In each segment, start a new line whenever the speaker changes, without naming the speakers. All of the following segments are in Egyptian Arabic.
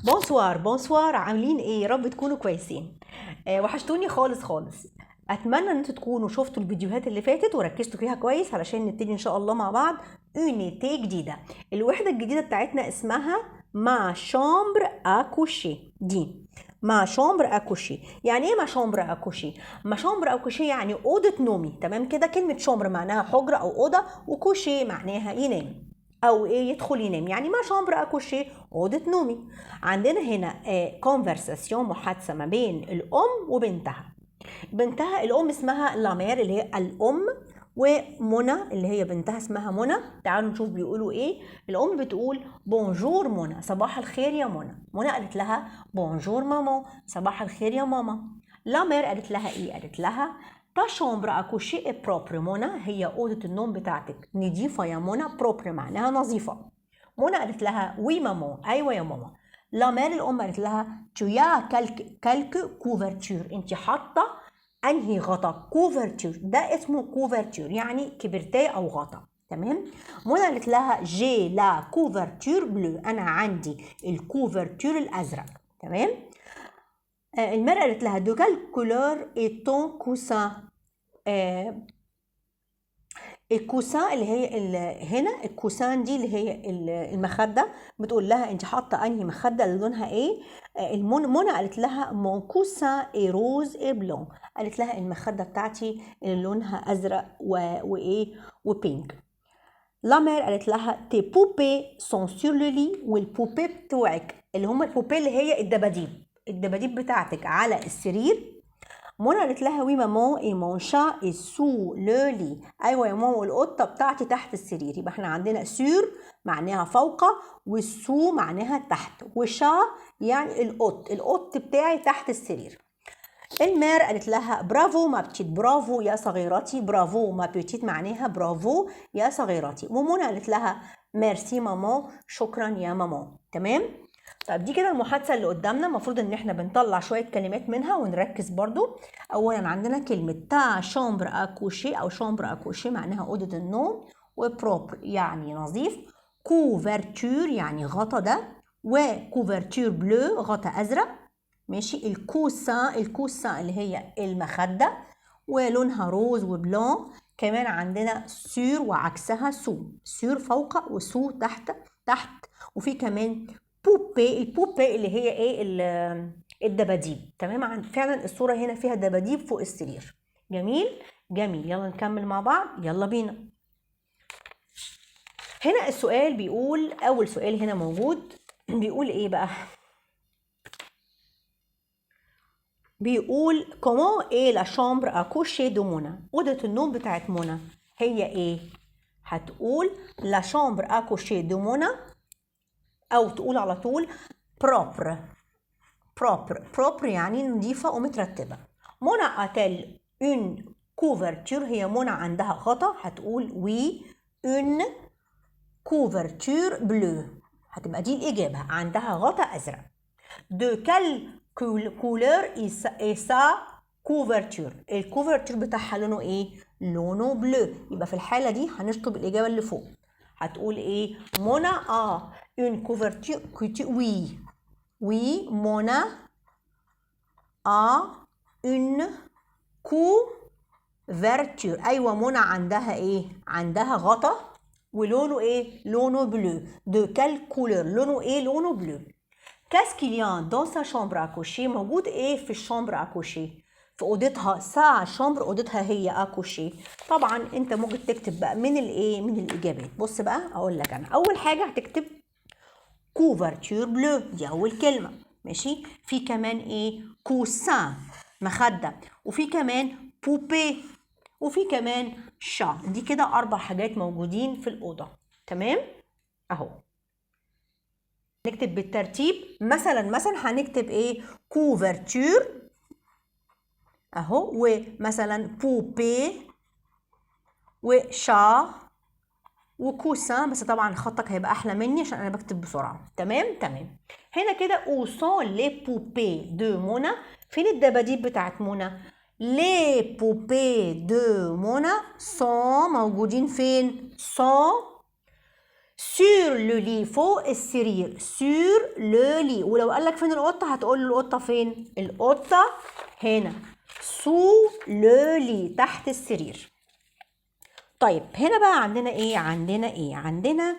Bonsoir bonsoir، عاملين ايه؟ يا رب تكونوا كويسين. وحشتوني خالص خالص. اتمنى ان انتوا تكونوا شفتوا الفيديوهات اللي فاتت وركزتوا فيها كويس علشان نبتدي ان شاء الله مع بعض unité جديده. الوحدة الجديدة بتاعتنا اسمها ma chambre à coucher. دي ma chambre à coucher. يعني ايه ma chambre à coucher؟ ma chambre à coucher يعني اوضة نومي، تمام كده؟ كلمة chambre معناها حجره او اوضه، و coucher معناها ينام او ايه، يدخل ينام. يعني ma chambre à coucher اوضة نومي. عندنا هنا conversation، محادثة ما بين الام وبنتها. بنتها الام اسمها la mère اللي هي الام، ومنى اللي هي بنتها اسمها منى. تعالوا نشوف بيقولوا ايه. الام بتقول bonjour منى، صباح الخير يا منى. منى قالت لها bonjour maman، صباح الخير يا ماما. la mère قالت لها ايه؟ قالت لها ta chambre à coucher est propre. منى هي اوضة النوم بتاعتك نظيفة يا منى. propre معناها نظيفة. منى قالت لها oui maman، ايوه يا ماما. la mère الام قالت لها tu as quelle couverture، انت حاطه انهي غطا؟ couverture ده اسمه couverture يعني كبرتايه او غطا، تمام؟ منى قالت لها j'ai la couverture bleue، انا عندي ال couverture الازرق، تمام؟ ال mère قالت لها de quelle couleur est ton coussin. ال coussin اللي هي هنا ال coussin دي اللي هي المخدة. بتقول لها انت حاطه انهي مخده اللي لونها ايه؟ منى قالت لها mon coussin est rose et blanc، قالت لها المخدة بتاعتي اللي لونها ازرق وايه و pink. la mère قالت لها tes poupées sont sur le lit، وال poupées بتوعك اللي هم ال poupées اللي هي الدباديب، الدباديب بتاعتك على السرير. منى قالت لها oui maman et mon chat est sous le lit، ايوه يا ماما والقطه بتاعتي تحت السرير. يبقى احنا عندنا sur معناها فوق، وال sous معناها تحت، وشا يعني القط، القط بتاعي تحت السرير. ال mère قالت لها bravo ma petite، برافو يا صغيرتي. bravo ma petite معناها برافو يا صغيرتي. ومنى قالت لها merci maman، شكرا يا ماما، تمام؟ طيب دي كده المحادثة اللي قدامنا، المفروض ان احنا بنطلع شوية كلمات منها ونركز برضو. اولا عندنا كلمة ta chambre à coucher او chambre à coucher معناها أوضة النوم، و propre يعني نظيف، couverture يعني غطا ده، و couverture bleue غطا ازرق، ماشي. ال coussin، ال coussin اللي هي المخدة ولونها rose و blanc. كمان عندنا sur وعكسها sous، sur فوق و sous تحت تحت. وفي كمان poupées، ال poupées اللي هي ايه؟ الدباديب، تمام؟ فعلا الصورة هنا فيها دباديب فوق السرير. جميل جميل، يلا نكمل مع بعض، يلا بينا. هنا السؤال بيقول، اول سؤال هنا موجود بيقول ايه بقى؟ بيقول comment est la chambre à coucher de منى، أوضة النوم بتاعت منى هي ايه؟ هتقول la chambre à coucher de منى، او تقول على طول propre. propre، propre يعني نظيفة ومترتبة. منى a-t-elle une couverture، هي منى عندها غطا؟ هتقول oui une couverture bleue، هتبقى دي الإجابة، عندها غطا أزرق. de quelle couleur est sa couverture، ال couverture بتاعها لونه ايه؟ لونه bleu. يبقى في الحالة دي هنشطب الإجابة اللي فوق، هتقول ايه؟ منى a une couverture، oui oui منى a une couverture، ايوه منى عندها ايه؟ عندها غطا ولونه ايه؟ لونه bleu. de quelle couleur، لونه ايه؟ لونه bleu. qu'est-ce qu'il y a dans sa chambre à coucher، موجود ايه في ال chambre à coucher؟ في اوضتها، sa chambre اوضتها هي à coucher. طبعا انت ممكن تكتب بقى من الايه؟ من الاجابات. بص بقى اقول لك انا، اول حاجة هتكتب couverture bleue، دي اول كلمة، ماشي. في كمان ايه؟ coussin مخده، وفي كمان poupée، وفي كمان شا. دي كده اربع حاجات موجودين في الاوضة، تمام؟ اهو نكتب بالترتيب. مثلا هنكتب ايه؟ couverture اهو، ومثلا poupée و chat و coussin، بس طبعا خطك هيبقى احلى مني عشان انا بكتب بسرعة، تمام؟ تمام. هنا كده où sont les poupées de منى، فين الدباديب بتاعت منى؟ les poupées de منى sont موجودين فين؟ sont sur le lit فوق السرير، sur le lit. ولو قال لك فين القطة هتقول له القطة فين؟ القطة هنا sous le lit تحت السرير. طيب هنا بقى عندنا ايه؟ عندنا ايه؟ عندنا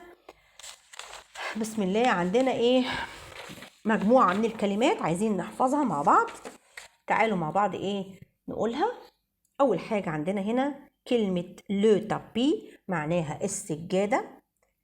بسم الله، عندنا ايه؟ مجموعة من الكلمات عايزين نحفظها مع بعض. تعالوا مع بعض ايه نقولها. اول حاجة عندنا هنا كلمة le tapis معناها السجادة،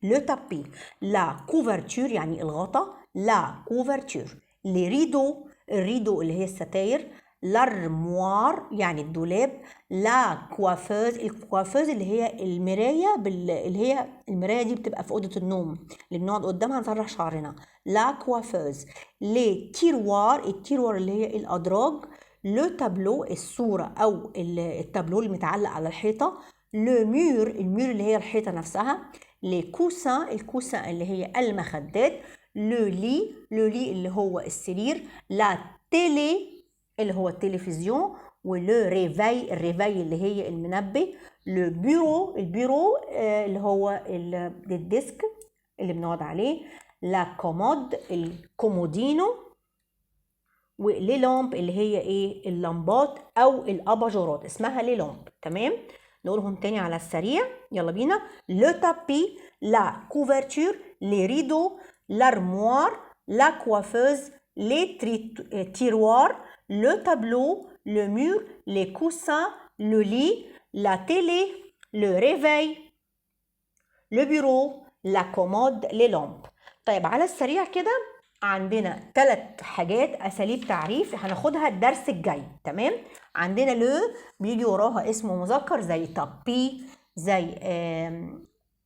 le tapis. la couverture يعني الغطا، la couverture. les rideaux، ال rideau اللي هي الستاير. l'armoire يعني الدولاب. la coiffeuse، ال coiffeuse اللي هي المراية اللي هي المراية دي بتبقى في أوضة النوم اللي بنقعد قدامها نسرح شعرنا، la coiffeuse. les tiroirs، ال tiroir اللي هي الأدراج. le tableau الصورة أو التابلو اللي متعلق على الحيطة. le mur، ال mur اللي هي الحيطة نفسها. les coussins، ال coussin اللي هي المخدات. le lit، le lit اللي هو السرير. la télé اللي هو التلفزيون. و le réveil، ال réveil اللي هي المنبه. le bureau، ال bureau اللي هو ال desk اللي بنقعد عليه. la commode الكومودينو. و les lampes اللي هي ايه؟ اللمبات او الاباجورات اسمها les lampes. تمام، نقولهم تاني على السريع، يلا بينا. le tapis، la couverture، les rideaux، l'armoire، la coiffeuse، les tiroirs، le tableau، le mur، les coussins، le lit، la télé، le réveil، le bureau، la commode، les lampes. طيب على السريع كده عندنا 3 حاجات اساليب تعريف هناخدها الدرس الجاي. تمام، عندنا le بيجي وراها اسم مذكر زي tapis، زي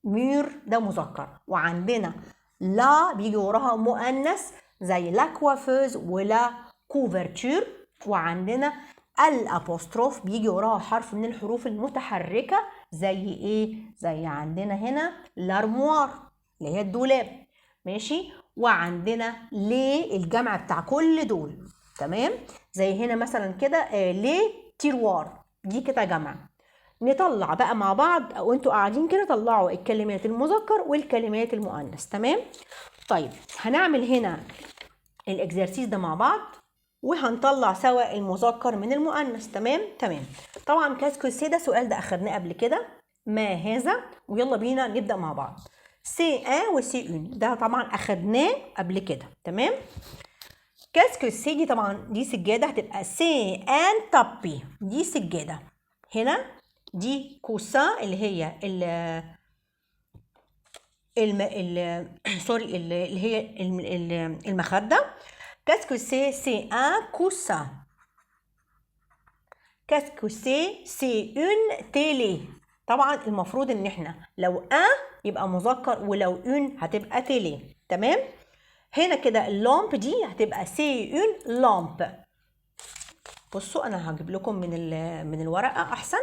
mur، ده مذكر. وعندنا la بيجي وراها مؤنث زي la coiffeuse و la couverture. وعندنا ال apostrophe بيجي وراها حرف من الحروف المتحركة زي ايه؟ زي عندنا هنا l'armoire اللي هي الدولاب، ماشي. وعندنا les الجمع بتاع كل دول، تمام، زي هنا مثلا كده les tiroirs دي كده جمع. نطلع بقى مع بعض او انتوا قاعدين كده طلعوا الكلمات المذكر والكلمات المؤنث. تمام، طيب هنعمل هنا ال exercice ده مع بعض وهنطلع سوا المذكر من المؤنث. تمام تمام. طبعا qu'est-ce que c'est ده سؤال ده اخدناه قبل كده، ما هذا؟ ويلا بينا نبدا مع بعض. c'est un و c'est une ده طبعا اخدناه قبل كده. تمام، qu'est-ce que c'est دي طبعا دي سجاده، هتبقى c'est un tapis دي سجاده. هنا دي coussin اللي هي ال الم ال sorry اللي هي المخده. qu'est-ce que c'est؟ c'est un coussin. qu'est-ce que c'est؟ c'est une télé. طبعا المفروض ان احنا لو un يبقى مذكر ولو une هتبقى télé. تمام، هنا كده ال lampe دي هتبقى c'est une lampe. بصوا انا هجيب لكم من الورقه احسن.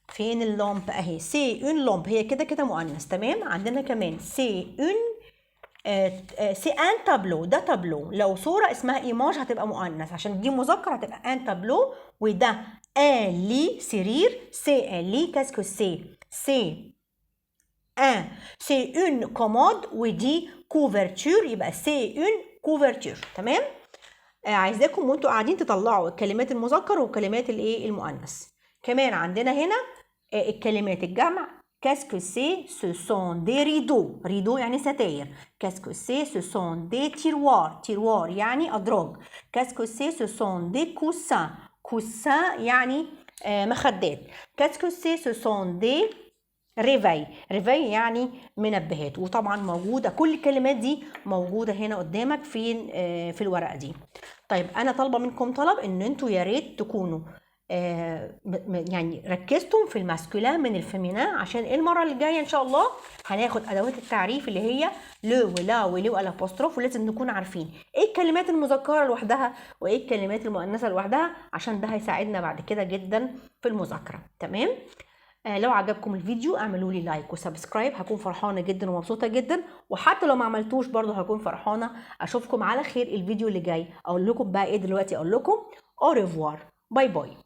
فين ال lampe؟ اهي c'est une lampe، هي كده كده مؤنث. تمام، عندنا كمان c'est un tableau، ده تابلو. لو صوره اسمها image هتبقى مؤنث، عشان دي مذكر هتبقى un tableau. وده un lit سرير، c'est un lit. qu'est-ce que c'est؟ c'est une commode. ودي couverture يبقى c'est une couverture. تمام، عايزاكم وانتوا قاعدين تطلعوا الكلمات المذكر وكلمات الايه المؤنث. كمان عندنا هنا الكلمات الجمع. qu'est-ce que c'est؟ ce sont des rideaux، rideaux يعني ستاير. qu'est-ce que c'est؟ ce sont des tiroirs، tiroirs يعني أدراج. qu'est-ce que c'est؟ ce sont des coussins، coussins يعني مخدات. qu'est-ce que c'est؟ ce sont des réveils، réveils يعني منبهات. وطبعا موجودة كل الكلمات دي موجودة هنا قدامك فين؟ في الورقة دي. طيب أنا طالبة منكم طلب إن انتوا يا ريت تكونوا يعني ركزتم في ال masculin من ال féminin، عشان المرة اللي جاية إن شاء الله هناخد أدوات التعريف اللي هي le و la و les وال apostrophe، ولازم نكون عارفين إيه الكلمات المذكرة لوحدها وإيه الكلمات المؤنثة لوحدها، عشان ده هيساعدنا بعد كده جدا في المذاكرة. تمام، لو عجبكم الفيديو اعملوا لي like و subscribe، هكون فرحانة جدا ومبسوطة جدا، وحتى لو ما عملتوش برضه هكون فرحانة. اشوفكم على خير الفيديو اللي جاي. اقول لكم بقى ايه دلوقتي؟ اقول لكم au revoir، bye bye.